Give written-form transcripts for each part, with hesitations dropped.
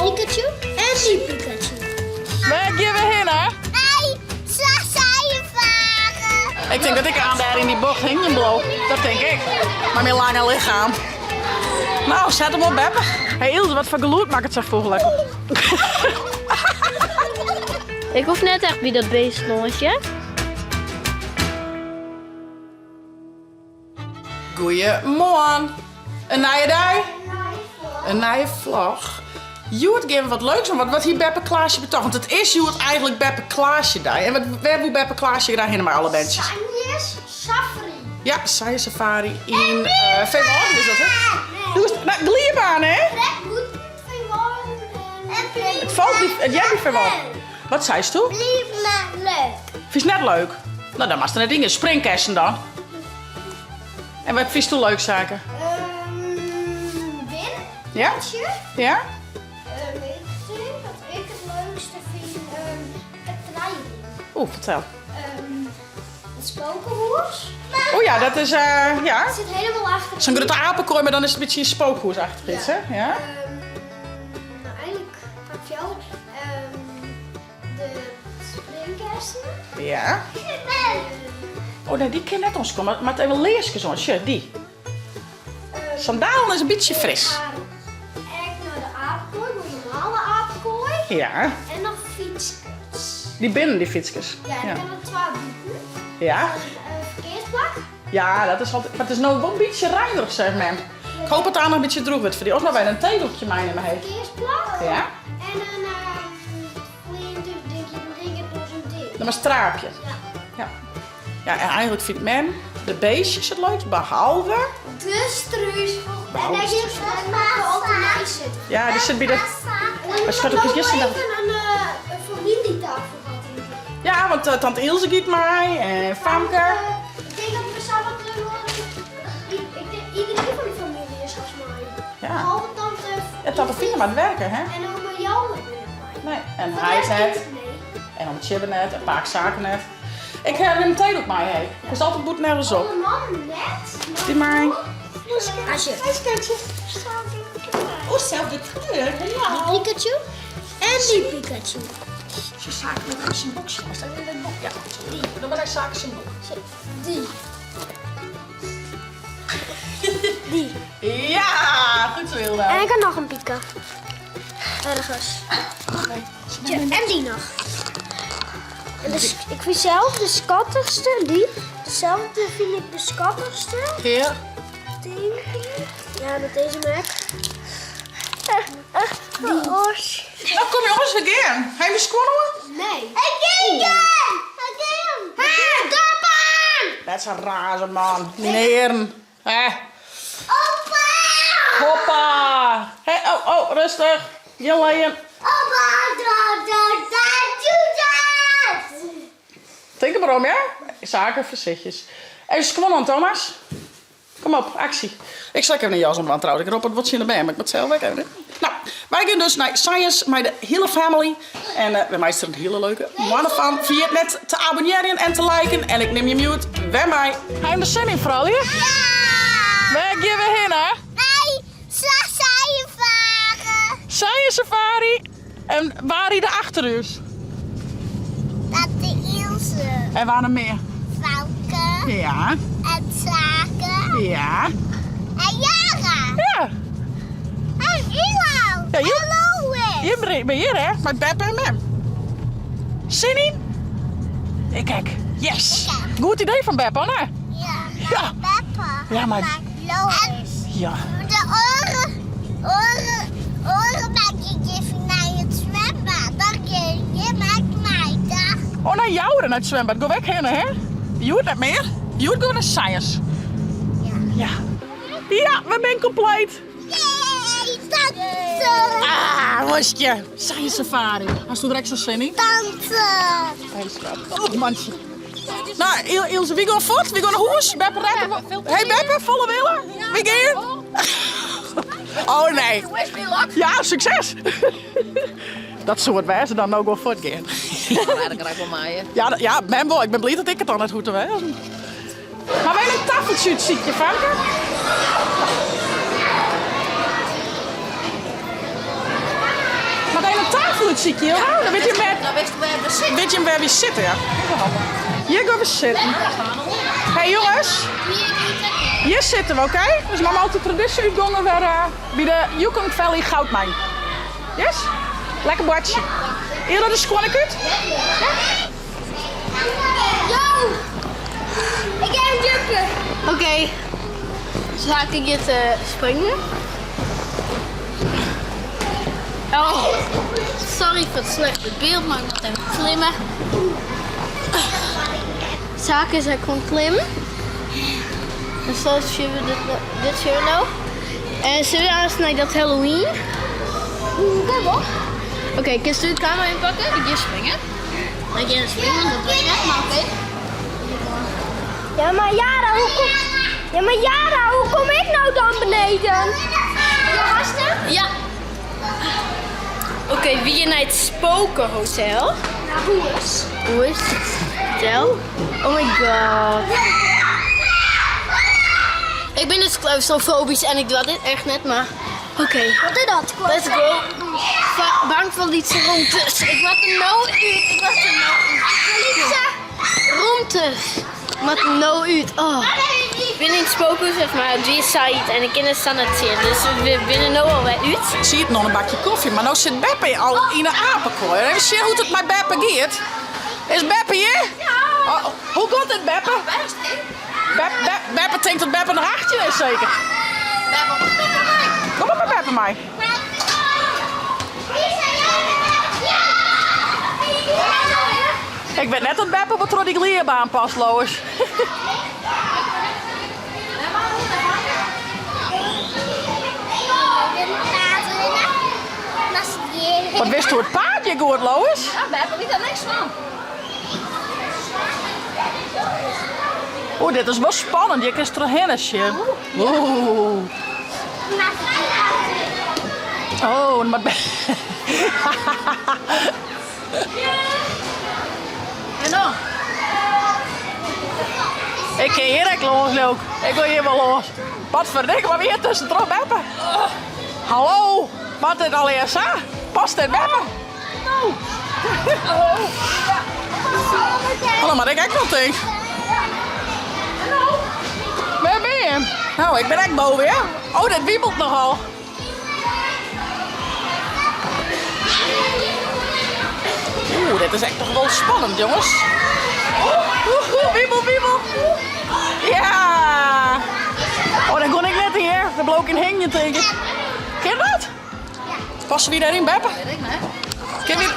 Pikachu en die Pikachu. Wêr gean we hinne? Nei Safari. Ik tink dat ik oan dêr yn dy bocht hingjen bliuw. Dat tink ik. Mei myn lange lichem. No, set him op, Beppe. Hey Ilse, wat foar gelûd makket sa'n fûgel ek? Ik hoef net echt by dat beest lâns, hear. Goeiemoarn. In nije dei. In nije vlog. Hjoed gean we wat leuks dwaan. Wat hie Beppe Klaasje betocht? Want it is hjoed eigentlik Beppe Klaasje dei. En wat, wêr woe Beppe Klaasje graach hinne mei alle berntsjes? Science Safari. Ja, Science Safari yn uh, Feanwâlden is dat, hè? Doe is nou, glydbaan, hè? It falt by, it heart by Feanwâlden. Wat seisto? Blief net leuk. Fynst net leuk? No, dan moatst der net yn. Springkessen dan. En wat fynsto leuk, Sake? Um, win. Ja? Ja? Um, ik tink dat ik it leukste fyn um, it trije Oeh, fertel. Um, it spookhûs. Oh ja, dat is, uh, ja. Het zit helemaal achter. Zo'n grutte apenkooi, mar dan is it in bytsje in spookhûs-achtich iets, hè? Ja. Um, nou, eigenlijk pak ik jou. Um, de springkessen. Ja. Oh nee, dy kin net oan skuon, mar moat even learskes oan. Sjoch, dy. Sandalen is in bytsje fris. Ek nei de apenkooi, de normale apenkooi. Ja. En noch fytskes. Dy binnen, dy fytskes. Ja, en ja. der twa bûten. Ja. Een ferkearsplak. Ja, dat is altyd. Mar it is no wol in bytsje reinerich, seit mem. Ik hoop dat it noch in bytsje drûch wurdt foar dy. Of no wer in teedoekje meinimme, hé. Ferkearsplak. Ja. En in Dan moatst traapje. Ja. Ja, en eigentlik fynt mem de beestjes it leukst, behalve... De struisvogel. En daar is altijd bij zitten. Ja, dy sit by de... Maar schat, ik is gisteren... Even een, uh, een familietafel gehad. Ja, want uh, tante Ilse giet mei en Famke. Ik denk dat we samen Ik denk iedereen van de familie is als mij. Ja. Behalve tante... Ja, tante Fine moat werke, hè? En oma Jan Nee, en heit net. En ome Tjibbe net. En pake Sake net. Ik ha him teedoek mei, hé. Is altyd bûten ergens op. Alle mannen net. Dy mei. Asje. Hoi, skatje. Oh, selde kleur. Die Pikachu en die Pikachu. Ze zaken met zijn boekje. Was dat in dat boek? Ja, die. Dan maar hij zaken zijn boek. Die. Die. Ja, goed zo Hilda. En ik heb nog een Pika. Ergens. Ja, en die nog. En de, ik vind zelf de skattigste, die. Dezelfde vind ik de skattigste. Ja. Denk ik. Ja, met deze merk. Die. Nou kom jongens, we gaan. Ga je skuon oan? Nee. Ik ging Ik ging! Dat is een raze man. Meneer. Hè? Opa! Hoppa! Hé, oh, oh, rustig. Gjin leien. Opa, da, da, da, doe dat! Tink der mar om, ja? Saken, foarsichtjes. Even skuon oan, Thomas. Kom op, aksje. Ik sil ek even in jas omdwaan trouwens. Ik rop it wol tsjin de bern, mar ik moat sels ek even. No, wy gean dus nei Science mei de hiele family. En uh, wy meitsje der in hiele leuke moanne fan. Ferjit net te abonnearjen en te liken. En ik nim jim hjoed wer mei. Ha jim der sin yn, froulju? Ja! Wêr gean we hinne? Nei Safari. Science Safari. En wa ride achter ús? Tante Ilse. En wa noch mear? Famke. Ja. En Sake. Ja. En Jara. Ja. En Ilo. Ja, en Lois. Jim binne hjir, hè? Mei beppe en mem. Sin yn? Ik ek. Yes. Goed idee fan beppe, of net? Ja, ja. Beppe. Ja, mar... Lois. Ja. De oren, oren, oren maak ik even naar het zwembad. Dan kun je met mij, dag. Oh, nei Joure, nei it swimbad. Gean we ek hinne, hè? Hjoed net mear. Hjoed gean we nei Science. Ja. Ja. Ja, we binne kompleet. Yay, tante. Ah, Loeskje. Science Safari. Hasto der ek sa'n sin yn? Tante. Hey, skat. Oh, mantsje. No, Ilse, wy gean fuort. Wy gean nei hûs. Beppe rêdt Hey Beppe, folle wille. Wy gean. Oh nee. Ja, sukses. Dat soe it wêze dan no gewoan fuortgean. Ja, dat kan ik wol meie. Ja, ja, mem wol. Ik bin bliid dat ik it dan net hoech te wêzen. Mar wy in taffeltsje útsykje, Famke? útsykje, joh. Dan wit je wêr, Dan witst wêr we sitte. wit je wêr we sitte, ja. Hjir gean we sitten. Hey jonges, hjir sitte we, oké? Dus mama altyd tradysje útgongen wer by de Yukon Valley Goudmijn. Yes? Lekker boartsje. Hier de skuon ek út? Yo! Ik ga hem jumpen. Oké. Zal ik het springen? Oh, sorry voor het slechte beeld, maar ik moet even klimmen. Zaken zijn kon klimmen. En zo zien we dit, dit zien we nou. En zullen we eens naar dat Halloween? Oké, kun je de camera inpakken? Ik ga springen. Ik ga springen, dat weet ik, maar oké. Ja, maar Yara, hoe kom... Ja, maar Yara, hoe kom ik nou dan beneden? Ja, was Ja. Oké, wie naar het Spokenhotel? Nou, hoe is? Hoe is het hotel? Oh my god. Ik ben dus claustrofobisch en ik doe dit echt net, maar oké. Wat is dat? Let's go. Bang van Lietse Romtes. Ik maak er nou uit. Ik maak er nou uit. Lietse. Romtes. Ik maak er nou uit. Oh. Ik ben in het spookhuis, zeg maar, het is site en de kinderen staan het zien. Dus we binnen nu alweer uit. Ik zie het nog een bakje koffie, maar nou zit Beppe al in de apenkooi. Even zien hoe het met Beppe gaat. Is Beppe hier? Ja. Oh, hoe komt het, Beppe? Best, hè? Beppe denkt dat Beppe nog 18 is, zeker? Beppe, Beppe mij. Kom op met Beppe mij. Ik weet net dat Beppe wat door die glierbaan past, Lois. Wat wist hoe het paardje goed, Lois? Ja, Beppe weet daar niks van. Oeh, dit is wel spannend. Je kunt er heen, shit. Oeh. Oh, maar... En dan? Ik ken hier echt los, leuk. Ik wil hier wel los. Wat verdikke, maar weer tussen erop, Beppe. Hallo, wat dit al eerst, hè? Past dit, Beppe? Hallo, maar ik echt wel tegen. Waar ben je? Nou, ik ben echt boven, ja. Oh, dat wiebelt nogal. Oeh, dit is echt toch wel spannend, jongens. Oeh, oeh, oeh, wiebel, wiebel. Ja. Oh, dan kon ik net hier. Daar blook in hing je tegen. Ken je dat? Passen we daarin, Beppe? Weet ik niet. Ken je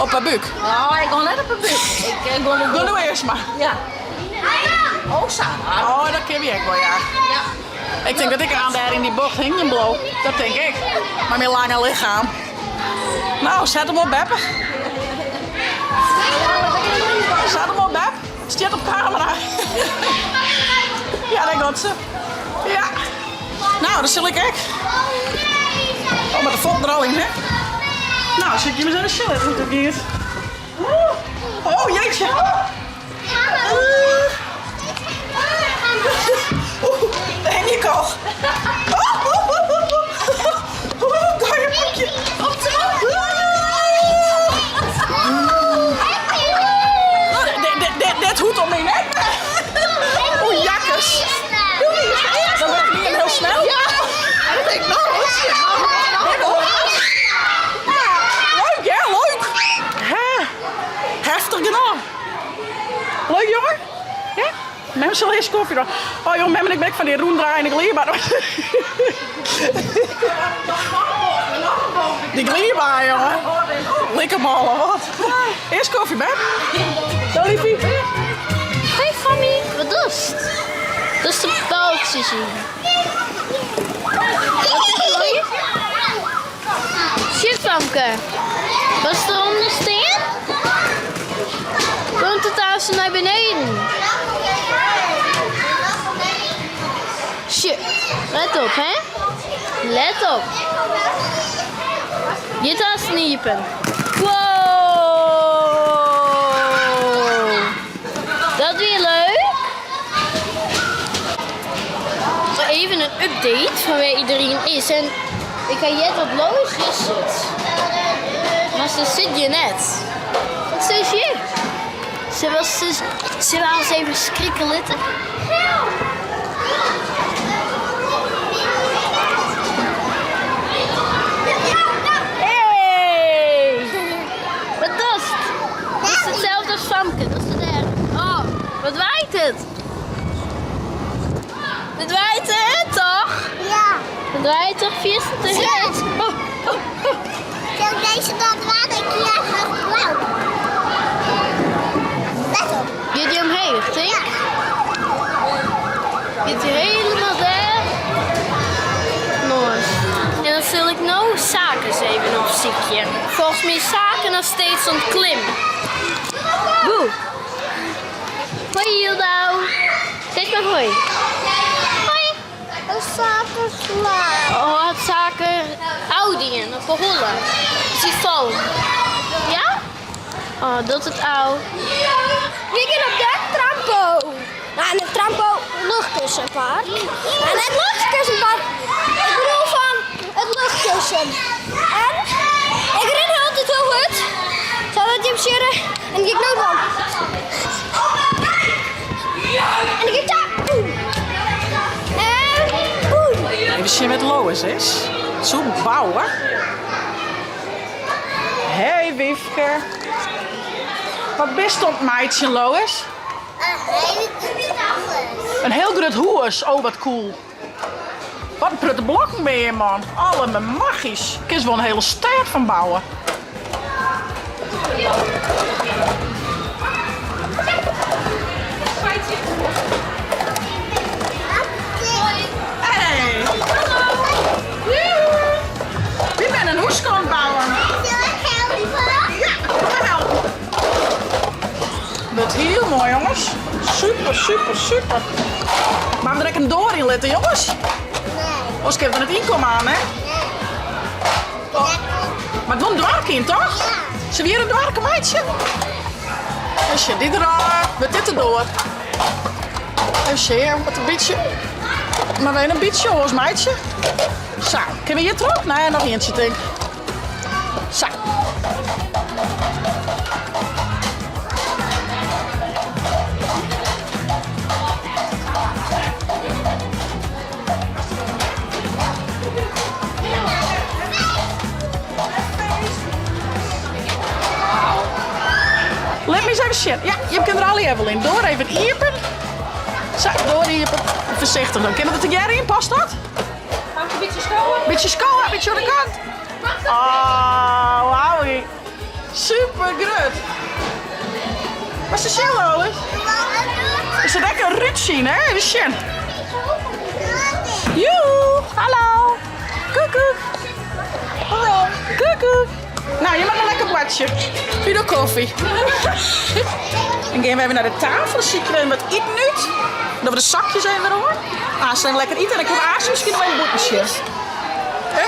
op haar buik? Nou, ik ga net op een buik. Ik ga Doe nu eerst maar. Ja. Oh, zo. Oh, dat ken je echt wel, ja. Ja. Ik denk dat ik aan daar in die bocht hing en blow. Dat denk ik. Maar mijn lange lichaam. Nou, zet hem op, Beppe. Zet hem op, Beb. Het staat op camera. Ja, daar gaat ze. Ja. Nou, dat zal ik echt. Oh, maar de valt er al in, hè? Nou, zit je me zo de shit hoe het gaat. Oh, jeetje. Oeh, daar hing ik al. Oh, oeh, oeh, oeh, oeh. Oeh, daar heb ik je. Op de Oh, dit hoed om mijn nek. Oeh, jakkes. Dan lukt het niet heel snel. Ja. Dat denk ik nou. Leuk, hè? Leuk. Hè? Heftig gedaan. Leuk, jongen? Ja? Mem zal eerst koffie doen. Oh, joh, mem en ik ben van die roendraaiende glierbaan. Die glierbaan, jongen. Likkerballen, wat? Eerst koffie, Beb. Zo, liefie. Hey Fanny, wat is het? Dat is de pijltjes hier. Shit, Famke. Wat is eronder staan? Komt het daar zo naar beneden? Shit. Let op, hè? Let op. Dit is sniepen. Wow! Dat is weer leuk. Maar even een update van waar iedereen is. En ik ga jet op Lois hier zit. Mar se sit hjir net. Want se is hjir. Se wil, se wil ons even skrikke litte. Hey! Wat dochst? Dat is itselde as famke, dat is dêr. Oh, wat waait it? It waait it, toch? Ja. It waait toch fierste te hurd? Oh, oh, oh. Deze dat waait ik hier blauw. Let op. Giet die omheech, tink? Giet die helemaal dêr? Noas. En dan sil ik no Sake ris even opsykje. Folgens my is Sake noch steeds oan it klimmen. Boe. Hoi Yildau. Sis mar hoi. Hoi. Een Sake slaap. Oh, hat Sake au dien op 'e holle. Is hy fallen? Ja? Oh, docht it au. We gaan op de trampo. Nou, de trampo luchtkussenpark. En het luchtkussenpark. Ik bedoel van het luchtkussen. En ik ren altijd heel hard. Zal dat je zitten? En ik nou dan. En ik daar. En boem. Even sjen wêr't Lois is. Soe bouwe. Hey Wiefke. Wat bist oan it meitsjen, Lois? In hiel grut hûs. Oh, wat cool. Wat in protte blokken binne hjir, man. Allemachties. Kinst wol in hiele stêd fan bouwe. Hey. Joehoe. Wy binne in hûske oan it bouwen. Ja, kom mar helpen. Wurdt hiel moai, jonges. Super, super, super. Moatte we der ek in doar yn litte, jonges? Nee. Oars kinne we der net yn komme aan, hè? Nee. Mar it wol in doarke yn, toch? Ja. Sille we hjir in doarke meitsje? Even sjen, dy draai. Wurdt dit de doar? Even sjen, wat in bytsje. Mar we in bytsje oars meitsje. Sa, kinne we hjir troch? Nee, noch ientsje tink. Sa. Lit my ris even sjen. Ja, je kinne der allegear wol yn. Doar even iepen. Sa, doar iepen. Foarsichtich dan. Kinne we der tegearre yn? Past dat? Mag ik een beetje skowen? Bytsje skowe, bytsje oan de kant. Oh, wauwie. Super grut. Wat is de sjen, Lois? Is dat ek in rútsje yn, hè? Even sjen. Joe, hallo. Koekoek. Hallo. Koekoek. Nou, je mag een lekker bordje. Voor de koffie. En gaan we even naar de tafel. Dan zie ik even wat iten út. Dat we de zakjes even weer hoor. Ah, ze zijn lekker iten. En ik wil aas misschien nog even boetjesje. Huh?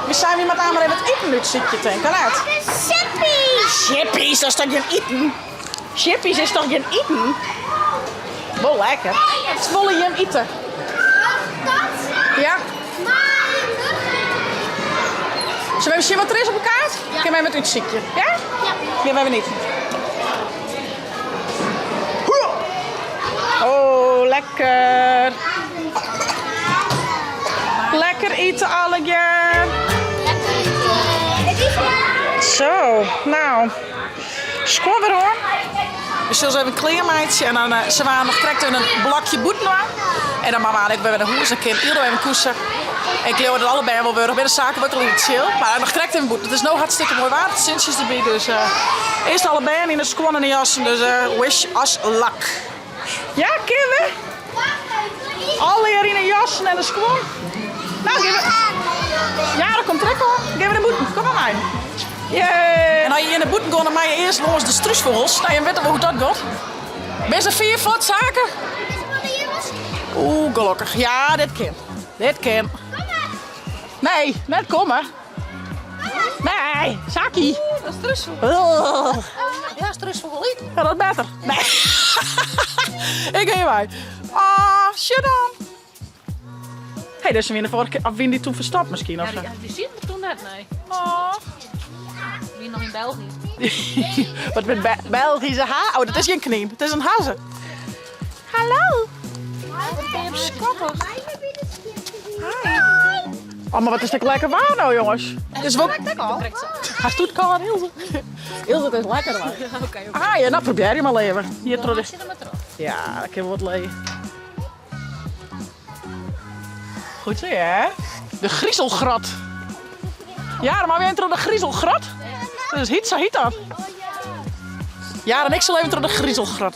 We zijn weer met aan maar even wat iten út, zie ik je denken. Kan het? Chippies! Chippies, dat is toch geen iten? Chippies is toch geen iten? Wel lekker. Wat wolle jim iten? Ja? Zullen we even zien wat er is op de kaart? Ja. Kunnen wij met útsykje? Ja? Ja. Ja, wij niet. Hoea! Oh, lekker. Lekker iten allegear. Zo, nou. Skuon wer oan. We sille se even klearmeitsje en dan eh, se waren noch krekt in in blokje bûten oan. En dan moatte we ek wer nei hûs, dan kin Ildo even koese. Ik leau dat alle bern wol wurch binne, de saken wurdt al yn chill. Mar noch krekt even bûten. It is no hartstikke moai waar, it sintsje is derby, dus eh, earst alle bern yn de skuon en de jassen, dus eh, wish us luck. Ja, kinne we? Allegear yn de jassen en de skuon. Nou, gean we. Ja, dat komt trek hoor. Gean we nei bûten. Kom mar mei. Yay! En as je hjir nei bûten gean, dan meie je earst lâns de strúsfûgels. Nou, je witte wol hoe't dat giet. Binne se fier fuort, Sake? Oeh, gelokkich. Ja, dit kin. Dit kin. Nee, net komme. Nee, Saki. Dat is strúsfûgel. Oh. Ja, strúsfûgel iten. Ja, dat better. Nee. Ik gean hjirwei. Ah, sjoch dan. Hé, dus wiene de foarige kear, of wiene dy toen ferstopt miskien? Of Ja, dy sieten der toen net, nee. Oh. Wiene noch yn België. Wat met Be Belgische ha? Oh, dat is gjin knyn, it is in hazze. Hallo. Skattig. Hi. Oh, mar wat is dit lekker waar no, jongens. Het is wol... Hast doet kâld, Ilse? Ilse, het is lekker waar. Ah ja, nou probearje mar even. Hier troch de... Ja, dat kin wol wat leie. Goed zo, hè? De griezelgrot. Ja, dan moatte we even troch de griezelgrot. Dat is hyt, sa hyt dat. Ja, en ik sil even troch de griezelgrot.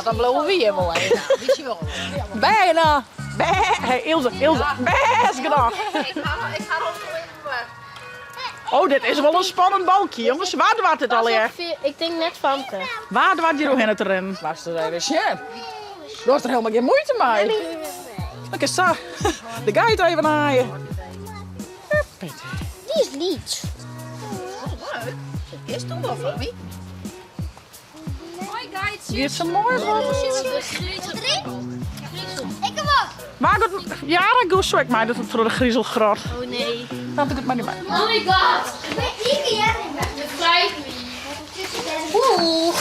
Dan bliuwe wy hjir wol even. Wist je wol. Bijna. Hey, Ilse, Ilse, bêst genôch. Ik ga er ook even. Oh, dit is wol in spannend balkje, jongens. Wa doart dit allegear? Ik tink net Famke. Wa doart hjir oerhinne te rinnen? Moatst ris even sjen. Dochst der helemaal gjin muoite mei. Dan kinst sa de geit even naaie. Dy is lyts. Oh, leuk. Dat is toch wel van my. Hoi geitsjes. Wie is zo mooi wat? Ik hem ook. Maar goed, ja, dat goes zo ik mij dat het voor de griezelgrot. Oh nee. Dat ik het maar niet mee. Oh my god. Bevrijd me. Oeh.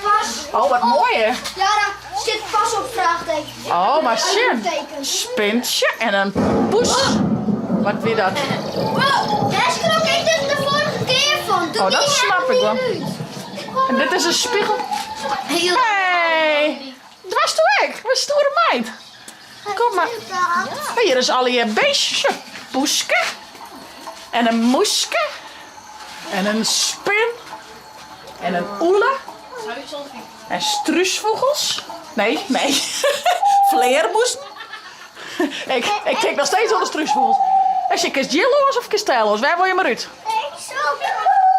Pas. Oh, wat mooi hè. Ja, daar zit pas op vraagteken. Oh, maar sjen. Uitroepteken. Spintje en een poes. Wat wie dat? Wow, daar schrok ik dus de vorige keer van. Toen Oh, dat die snap ik wel. uit. En dit is een spiegel. Hey, dat was toen ik. Wat een stoere meid. Kom maar. Hey, hier is al je beestjes. Een poeske. En een moeske. En een spin. En een oele. En struisvogels. Nee, nee. Vleermoesen. Ik denk nog steeds aan de struisvogels. Als je kist Jillo's of Castello's, waar wil je maar uit?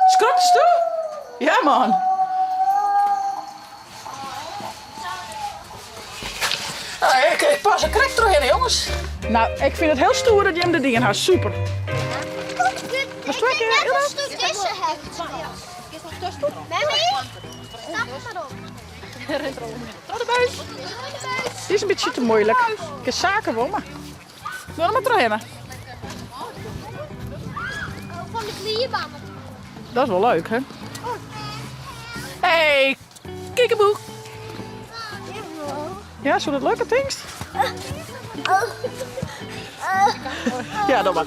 Schrokst toe? Ja, man. Nou, ik pas er krekt doorheen, jongens. Nou, ik vind het heel stoer dat je hem de dingen had. Super. Ik denk net een stuk tussen hebt. Mami, stap maar op. Door de buis. Die is een beetje te moeilijk. Ik heb zaken wel, maar... Doe er maar doorheen. Van de klierbaan. Dat is wel leuk, hè? Hey, kiekeboe. Ja, zou dat lukken, tinkst? Ja, dat mag.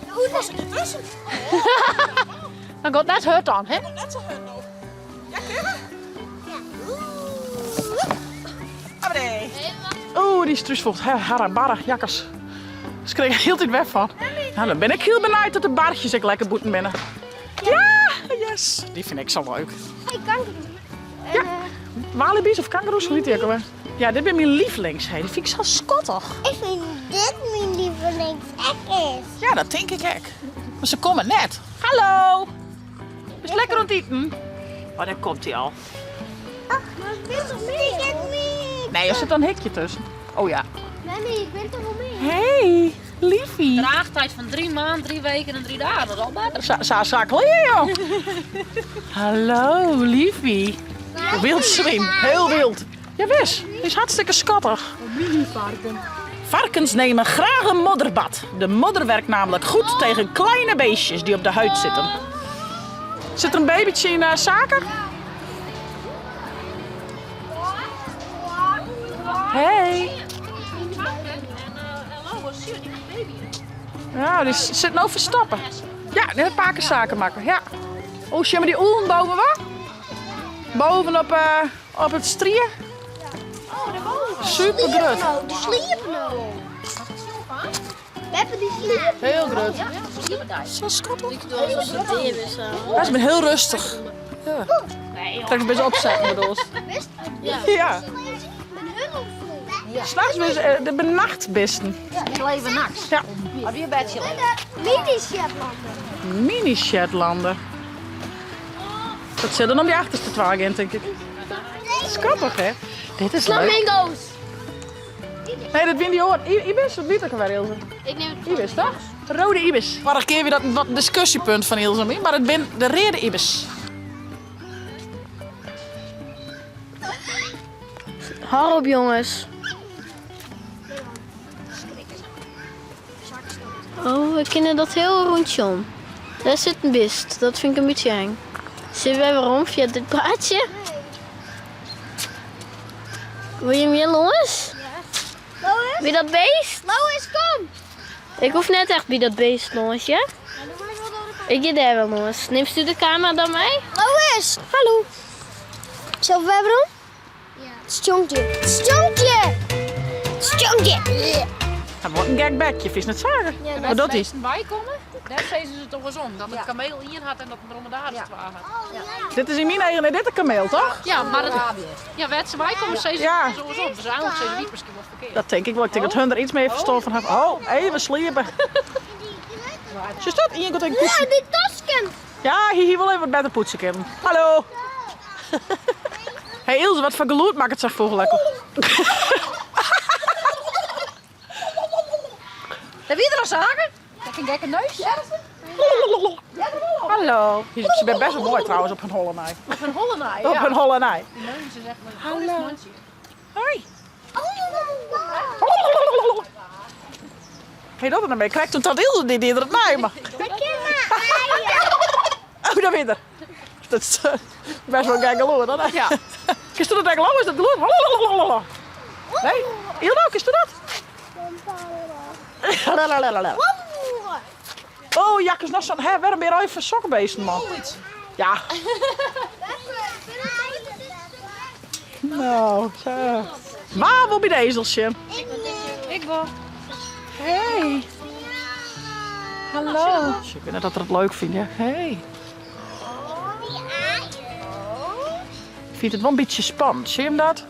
Hoe was het ertussen? Dan gaat net hurt dan, hè? Net zo hard nog. Ja, kunnen? Ja. Oeh, die struisvogel. Harra, barra, jakkers. Dus ik kreeg er heel tijd weg van. Nou, dan ben ik heel benieuwd dat de bartjes ik lekker boeten binnen. Ja, yes. Die vind ik zo leuk. Hey, kangoeroe. Ja. Walibi's of kangoeroes, hoe heet die ook alweer? Ja, dit ben mijn lievelings. Hey. Die vind ik zo schattig. Ik vind dit mijn lievelingsek is. Ja, dat denk ik ook. Maar ze komen net. Hallo. Is het lekker aan het eten? Oh, daar komt hij al. Ach, maar ik ben toch mee? Nee, er zit dan een hikje tussen. Oh ja. Mami, ik ben toch wel mee? Hey, liefie. Draagtijd van 3 maanden, 3 weken en 3 dagen. Dat is al beter. Sa, sa, sa, kleer, joh. Hallo, liefie. Wild zwin, heel wild. Ja, wis. Die is hartstikke schattig. Mini-varken. Varkens nemen graag een modderbad. De modder werkt namelijk goed tegen kleine beestjes die op de huid zitten. Zit er een babytje in zaken? Hey. Ja, die zit nou verstoppen. Ja, die heeft een paar keer zaken maken. Ja. Oh, zie je maar die oelen boven wat? Boven op het strier. Super groot. Nou, die sliepen nou. We hebben die sliepen. Heel groot. Zo schattig. Zo. Hij is heel rustig. Ja. Trek een beetje opzetten, bedoel Ja. Ja. Met hun opvliegen. S'nachts de benachtbeesten. Die leven nachts. Ja. Maar wie een bedje Mini Shetlander. Mini Shetlander. Dat zit dan om die achterste twaalf in, denk ik. Schattig, hè? Dit is leuk. Flamingo's. Nee, dat wiene dy oar. Ibis? Wat wie it ek alwer, Ilse? Ik neem het Ibis, toch? Rode ibis. Foarige kear wie dat in wat diskusjepunt fan Ilse en my, mar it bin de reade ibis. Hou op jonges. Oh, we kunnen dat heel rondje om. Daar zit een bist. Dat vind ik een beetje eng. Zullen wij waarom via dit praatje? Wil je meer Lois? Ja. Lois? Wie dat beest? Lois, kom! Ik hoef net echt bij dat beest, Lois, ja? Ik ga daar wel, Lois. Neemt u de camera dan mee? Lois! Hallo. Zullen we waarom? Ja. Het stjonkje. Het stjonkje! Het stjonkje! Dat wordt een gek bekje, vies net zagen. Ja, Wat doet hij? Bij komen, daar zeiden ze het toch eens om. Dat het kameel hier had en dat het dromedaris ja. had. Dit is in mijn eigen, dit een kameel, toch? Ja, maar het, ja, werd ze bij komen, zeiden ze Ja. het toch eens om. Dus eigenlijk zeiden ze niet misschien wel verkeerd. Dat denk ik wel. Ik denk dat hun er iets mee verstoord van hebben. Oh, even sliepen. Is dat? Iemand komt even Ja, poetsen. die tasken! Ja, hier, hier wil even wat beter poetsen kunnen. Hallo. Hey Ilse, wat voor geluid maakt het zich voor lekker? Heb je er al zaken? Dat een gekke neus. Hallo. Ze zijn best wel mooi trouwens op hun holle naai. Op een holle naai. Op Ja. hun holle naai. Die neus is echt een Hallo. mondje. Hoi. Hey, dat er nou mee. Krijgt toen dat Ilse die die er het naai maar. Oh, daar weer er. Dat is best wel gek geluid, hè? Ja. Kist u dat eigenlijk Is dat geluid? Nee? Ildo, kist u dat? Oh, Jack is nog zo'n... Hè, waarom ben je even sokkenbeesten, man? Ja. Nou, zo. Waar wil bij de ezelsje? Ik wil. Hey. Hallo. Ik weet net dat er het leuk vindt, hè? Hey. Ik vind het wel een beetje spannend. Zie je hem dat?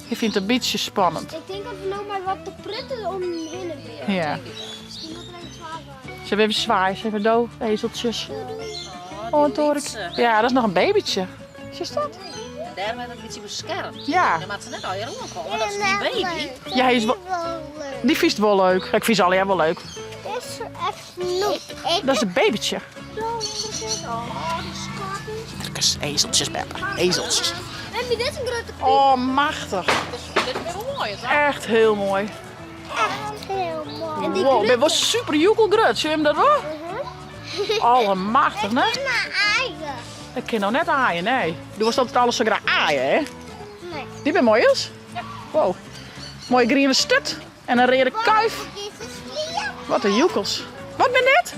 Je vindt het een beetje spannend. Ik denk dat we nou maar wat te prutten om heen en weer. Ja. Misschien dat er een zwaar Ze hebben even zwaaien. Ze hebben doof, ezeltjes. Oh, een torik. Ja, dat is nog een babytje. Zie je dat? En daarom werd het een beetje beschermd. Ja. Dan maakt ze net al hier rondkomen, dat is die baby. Ja, hij is wel... Die viest wel leuk. Ik vies al wel leuk. Dit is echt snoep. Dat is een babytje. Oh, die schatten. Kijk ezeltjes, Beppa. Ezeltjes. Heb je dit een grote Oh, machtig. Dit is wel mooi, toch? Echt heel mooi. Echt heel mooi. En die Wow, dit was super joekelgrut. Zie je hem dat wel? Allemachtig, hè? maar eigen. Ik kan nou net aaien, nee. Du was altijd alles zo graag aaien, hè? Nee. Die ben mooi, is? Wow. Mooie groene stut en een rode kuif. Wat een joekels. Wat ben dit?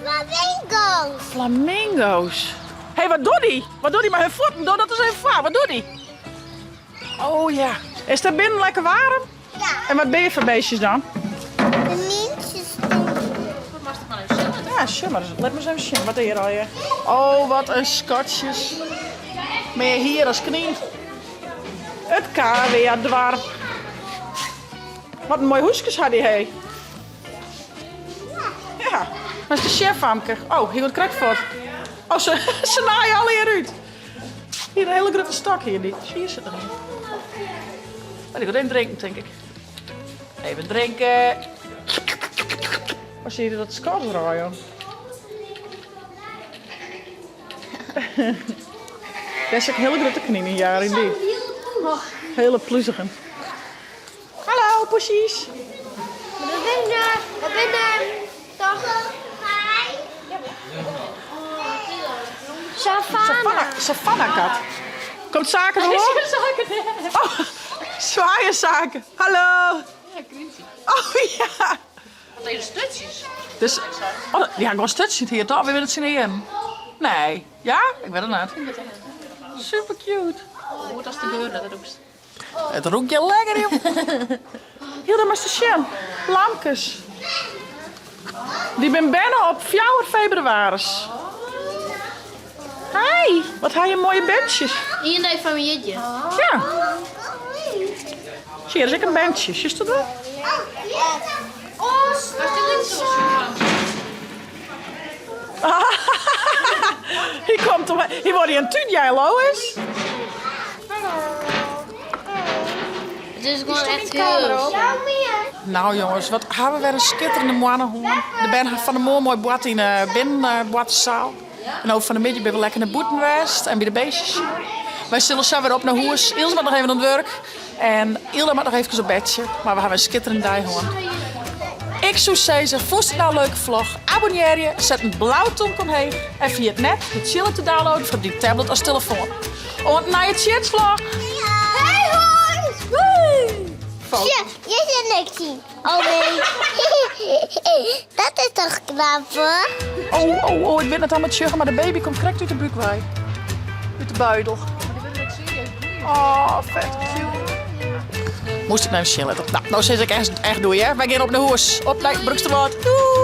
Flamingo's. Flamingo's. Hé, hey, wat doet die? Wat doet die met hun voeten? Doe dat eens even voor. Wat doet die? Oh ja. Is dat binnen lekker warm? Ja. En wat ben je voor beestjes dan? De mintjes Ja, summer. Let me eens even zien. Wat is hier al je? Oh, wat een schatjes. Meer hier als knie. Het KWA-dwarp. Wat een mooi hoesjes had die, hé. Ja. Maar is de chef, Amke? Oh, hier wordt krek voor. Oh, ze, ze naaien al hier uit. Hier een hele grote stok hier. Die. Zie je ze erin? Oh, die wil even drinken, denk ik. Even drinken. Waar zie je dat skat draaien? Daar is ook hele grote knie in jaar in die. Hele pluzigen. Hallo, poesjes. We binnen. We binnen. Dag. Savannah. Savannah, Savannah kat. Komt zaken erop? Oh, zwaaien zaken. Hallo. Oh ja. Wat deze stutjes. Dus, oh, ja, gewoon stutjes hier toch? We willen het zien hier. Nee. Ja? Ik weet het niet. Super cute. Hoe dat is de geur, dat roept. Het roekt je lekker, joh. Hier, dat is de Sjen. Lamkes. Die ben bijna op 4 februari. Hi, wat haal je mooie bandjes. Hier een van mijn jetje. Ja. Zie je, dat is ook een bandje. Zie je dat wel? Hier komt om, hier wordt hij een tuut, jij Lois. Het is gewoon echt heel... Jouw meer. Nou jonges, wat ha we wer in skitterende moanne hân. De bern ha fan 'e moarn moai board yn de binnenboarterszaal. En no fan 'e middei binne we lekker nei bûten west en by de beestjes. Wy sille sa wer op nei hûs. Ilse moat noch even oan it wurk en Ylda moat noch eefkes op bedsje. Mar we ha wer in skitterende dei hân. Ik soe sizze, fûnst it nou in leuke vlog? Abonnearje, set in blau tomke omheech en ferjit net de Tsjillen te downloaden foar dyn tablet as telefoan. Oant in nije Tsjitsvlog! Hey hoi! Foto. Hier zit ik zien. Oh nee. Dat is toch knap hoor. Oh, oh, oh, ik wit net al met sjuggen, mar de baby komt krekt út de búk wei. Út de buidel. Oh, fet cute. Moast ik noch even sjen litte. No, no sis ik echt, echt doei, hè. Wy gean op nei hûs. Op nei Broeksterwâld. Doei!